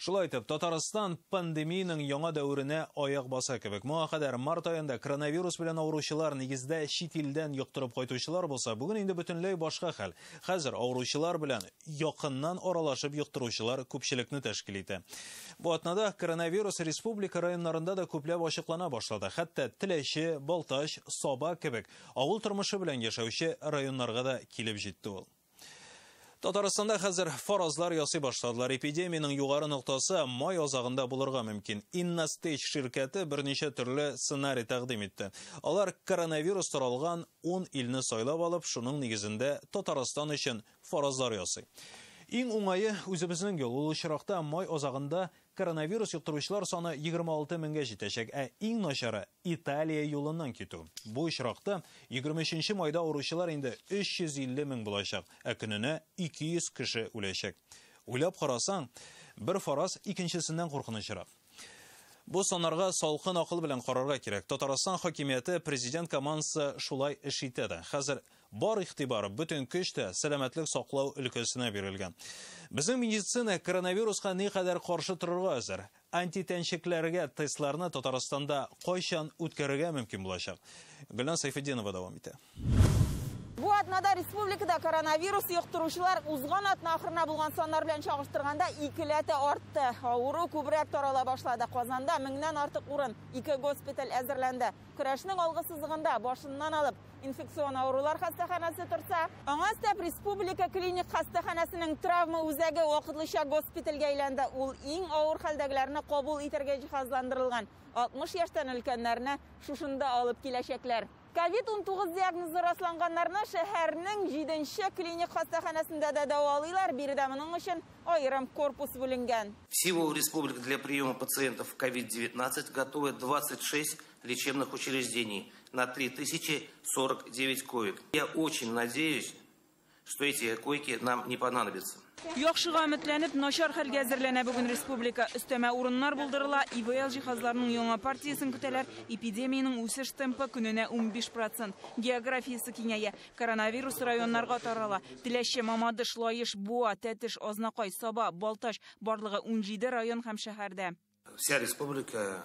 Шулай итеп, Татарстан пандемиянең яңа дәверенә аяк баса кебек. Моңа кадәр март аенда коронавирус белән авыручылар нигездә чит илдән йоктырып кайтучылар булса, бүген инде бөтенләй башка хәл. Хәзер авыручылар белән якыннан аралашып йоктыручылар күпчелекне тәшкил итә. Бу атнада коронавирус республика районнарында да күпләп ачыклана башлады. Хәтта Теләче, Балтач, Саба кебек авыл тормышы белән яшәүче районнарга да килеп җитте ул. Татарстанда хәзер фаразлар ясый башладылар. Эпидемиянең югары ноктасы май азагында булырга мөмкин. Инностейдж ширкәте берничә төрле сценарий тәкъдим итте. Алар коронавирус таралган 10 илне сайлап алып, шуның нигезендә Татарстан өчен фаразлар ясый. Иң уңае үзебезнең юл. Ул очракта май азагында коронавирус йоктыручылар саны 26 меңгә җитәчәк, ә иң начары Италия юлыннан китү. Бу очракта 23 майда авыручылар инде 350 мең булачак, ә көненә 200 кеше үләчәк. Уйлап карасаң, бер фараз икенчесеннән куркынычрак. Бу саннарга салкын акыл белән карарга кирәк. Татарстан хакимияте, президент командасы шулай эш итә дә. Хәзер бар игътибар, бөтен көч тә сәламәтлек саклау өлкәсенә бирелгән. Безнең медицина коронавируска никадәр каршы торырга әзер? Антитәнчекләргә тестларны Татарстанда кайчан үткәрергә мөмкин булачак? Гөлназ Сайфетдинова дәвам итә. Бу атнада республикада коронавирус йоктыручылар узган атна ахырына булган саннар белән чагыштырганда икеләтә артты. Авыру күбрәк тарала башлады. Казанда меңнән артык урын, 2 госпиталь әзерләнде. Көрәшнең алгы сызыгында башыннан алып инфекцион авырулар хастаханәсе торса, аңа өстәп республика клиник хастаханәсенең травма үзәге вакытлыча госпитальгә әйләнде. Ул иң авыр хәлдәгеләрне кабул итәргә җиһазландырылган. 60 яшьтән өлкәннәрне шушында алып киләчәкләр. Ковид-19 диагнозы расланганнарны шәһәрнең 7нче клиник хастаханәсендә дә дәвалыйлар. Биредә моның өчен аерым корпус бүленгән. Всего в республике для приема пациентов ковид-19 готовы 26 лечебных учреждений на 3049 коек. Я очень надеюсь, что эти койки нам не понадобятся. Яхшыга өметләнеп, начар хәлгә әзерләнә бүген республика. Өстәмә урыннар булдырыла, ИВЛ җиһазларының яңа партиясен көтәләр. Эпидемиянең үсеш темпы көненә 15%. Географиясе киңәя. Коронавирус районнарга тарала. Теләче, Мамадыш, Лаеш, Буа, Тәтеш, Азнакай, Саба, Балтач барлыгы 17 район һәм шәһәрдә. Вся республика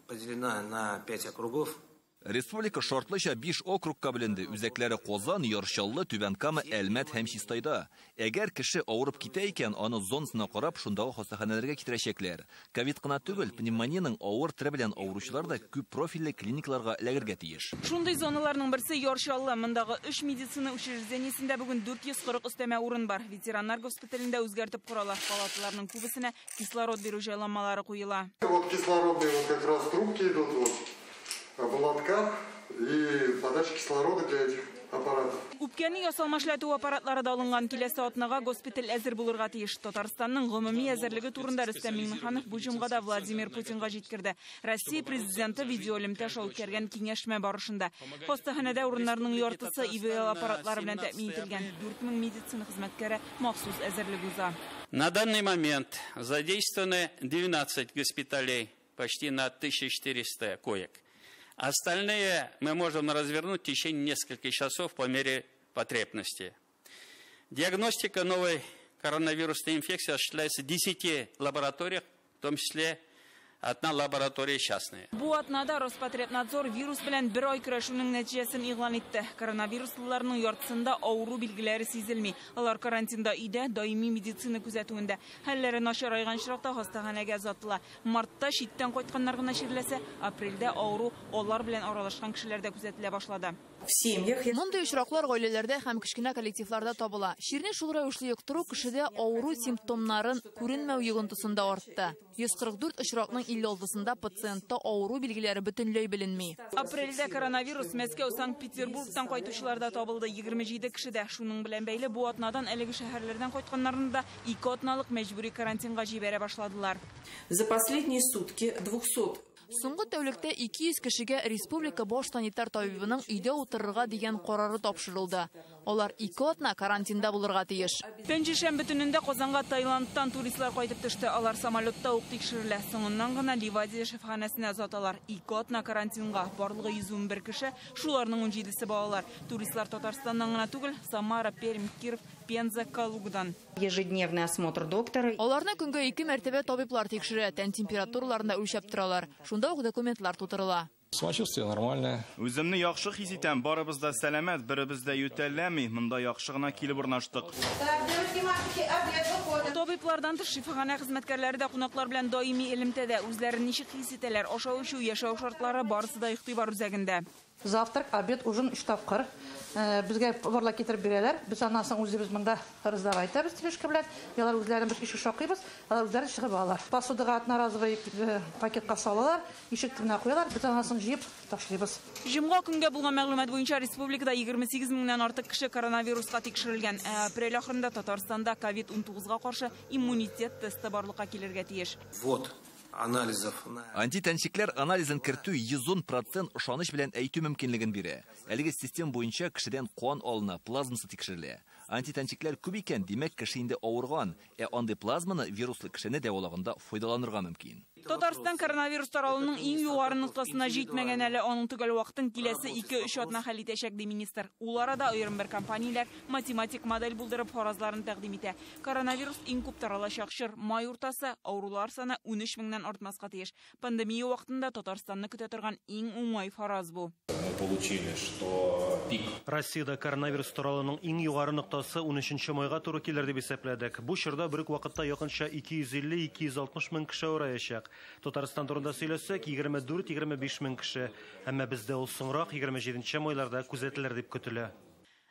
поделена на 5 округов. Республика шартлыча 5 округка бүленде. Үзәкләре Казан, Яр Чаллы, Түбән Кама, Әлмәт һәм Чистайда. Әгәр кеше авырып китә икән, аны зонасына карап, шундагы хастаханәләргә китерәчәкләр. Ковид кына түгел, пневмониянең авыр төре белән авыручылар да күп профильле клиникаларга эләгергә тиеш. Шундый зоналарның берсе Яр Чаллы. Мондагы 3 медицина учреждениесендә бүген 440 өстәмә урын бар. Ветераннар госпиталендә үзгәртеп коралар. Палаталарның күбесенә кислород бирү җайланмалары куела. Вот кислородные вот как раз трубки идут вот в лотках и подача кислорода для этих аппаратов. Үпкәне ясалма эшләтү аппаратлары да алынган. Киләсе атнага госпиталь әзер булырга тиеш. Татарстанның гомуми әзерлеге турында Рөстәм Миңнеханов бу җомгада Владимир Путинга җиткерде. Россия президенты видеоэлемтә аша үткәргән киңәшмә барышында хастаханәдә урыннарның яртысы ИВЛ аппаратлары белән тәэмин ителгән. 4000 медицина хезмәткәре махсус әзерлек уза. На данный момент задействованы 12 госпиталей, почти на 1400 коек. Остальные мы можем развернуть в течение нескольких часов по мере потребности. Диагностика новой коронавирусной инфекции осуществляется в 10 лабораториях, в том числе одна лаборатория частная. Бу атнада Роспотребнадзор вирус белән бер ай көрәшүнең нәтиҗәсен игълан итте. Коронавируслыларның яртысында авыру билгеләре сизелми. Алар карантинда өйдә, даими медицина күзәтүендә. Хәлләре начарайган очракта хастаханәгә озатыла. Мартта читтән кайтканнар гына чирләсә, апрельдә авыру алар белән аралашкан кешеләрдә күзәтелә башлады. Мондый очраклар гаиләләрдә һәм кечкенә коллективларда табыла. Чирне шул рәвешле йоктыру кешедә авыру симптомнарын күренмәү йогынтысында артты. 144 очракның 56-сында пациентта авыру билгеләре бөтенләй беленми. Апрельдә коронавирус Мәскәү, Санкт-Петербургтан кайтучыларда табылды. 27 кешедә. Шуның белән бәйле бу атнадан әлеге шәһәрләрдән кайтканнарны да 2 атналык мәҗбүри карантинга җибәрә башладылар. За последние сутки 200. Соңгы тәүлектә 200 кешегә республика баш санитар табибының өйдә утырырга дигән карары тапшырылды. Алар 2 атна карантинда булырга тиеш. Пәнҗешәмбе төнендә Казанга Таиландтан туристлар кайтып төште. Алар самолетта ук тикшерелә. Соңыннан гына Ливадия шифаханәсенә озаталар. 2 атна карантинга. Барлыгы 111 кеше, шуларның 17-се балалар. Туристлар Татарстаннан гына түгел, Самара, Пермь, Киров, Пенза, Калугадан. Ежедневный осмотр доктора. Аларны көнгә 2 мәртәбә табиблар тикшерә, тән температураларын да үлчәп торалар. Шунда ук документлар тутырыла. Самочувствие нормальное. Үземне яхшы хис итәм, барыбыз да сәламәт, беребез дә ютәлләми, монда яхшы гына килеп урнаштык. Табиблардан тыш шифаханә хезмәткәрләре дә кунаклар белән даими элемтәдә. Үзләрен ничек хис итәләр, ашау-эчү, яшәү шартлары барысы да игътибар үзәгендә. Завтрак, обед, ужин 3 тапкыр. Безгә поварлар китереп бирәләр. Без аннан соң үзебез монда раздавать итәбез тележка белән. Алар үзләрен без ишек шакыйбыз, алар үзләре чыгып алалар. Посудага одноразовый пакетка салалар, ишек төбенә куялар, без аннан соң җыеп ташлыйбыз. Җомга көнгә булган мәгълүмат буенча республикада 28 меңнән артык кеше коронавируска тикшерелгән. Ә апрель ахырында Татарстанда ковид-19га каршы иммунитет тесты барлыкка килергә тиеш. Вот анализов. Антитәнчекләр анализын кертү 110% ышаныч белән әйтү мөмкинлеген бирә. Әлеге система буенча кешедән кан алына, плазмасы тикшерелә. Антитәнчекләр күп икән, димәк, кеше инде авырган, ә андый плазманы вируслы кешене дәвалаганда файдаланырга мөмкин. Татарстан коронавирус таралуының иң югары ноктасына җитмәгән әле, аның төгәл вакытын киләсе 2-3 атна хәл итәчәк, ди министр. Ул арада аерым бер компанияләр математик модель булдырып фаразларын тәкъдим итә. Коронавирус иң күп таралачак чор май уртасы, авырулар саны 13 меңнән артмаска тиеш. Пандемия вакытында Татарстанны көтә торган иң уңай фараз бу. Получили, что пик. Россиядә коронавирус таралуының иң югары ноктасы 13 майга туры килер дип исәпләдек. Бу чорда бер үк вакытта якынча 250-260 мең кеше авыраячак. Татарстан турында сөйләсәк, 24-25 мең кеше. Әмма бездә ул соңрак 27 майларда күзәтелер дип көтелә.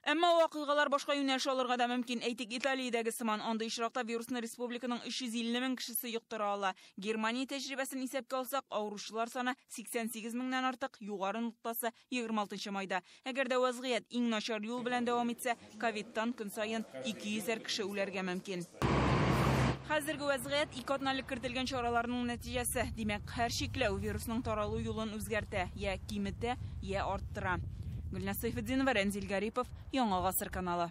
Әмма вакыйгалар башка юнәлеш алырга да мөмкин. Әйтик, Италиядәге сыман андый очракта вирусны республиканың 350 мең кешесе йоктыра ала. Германия тәҗрибәсен исәпкә алсак, авыручылар саны 88 меңнән артык, югары ноктасы 26 майда. Әгәр дә вазгыять иң начар юл белән дәвам итсә, ковидтан көн саен 200 кеше үләргә мөмкин. Хәзерге вазгыять ике атналык кертелгән чараларның нәтиҗәсе. Димәк, һәр чикләү вирусның таралу юлын үзгәртә, я киметә, я арттыра. Гөлназ Сайфетдинова, Рәнзил Гарипов, Яңа Гасыр каналы.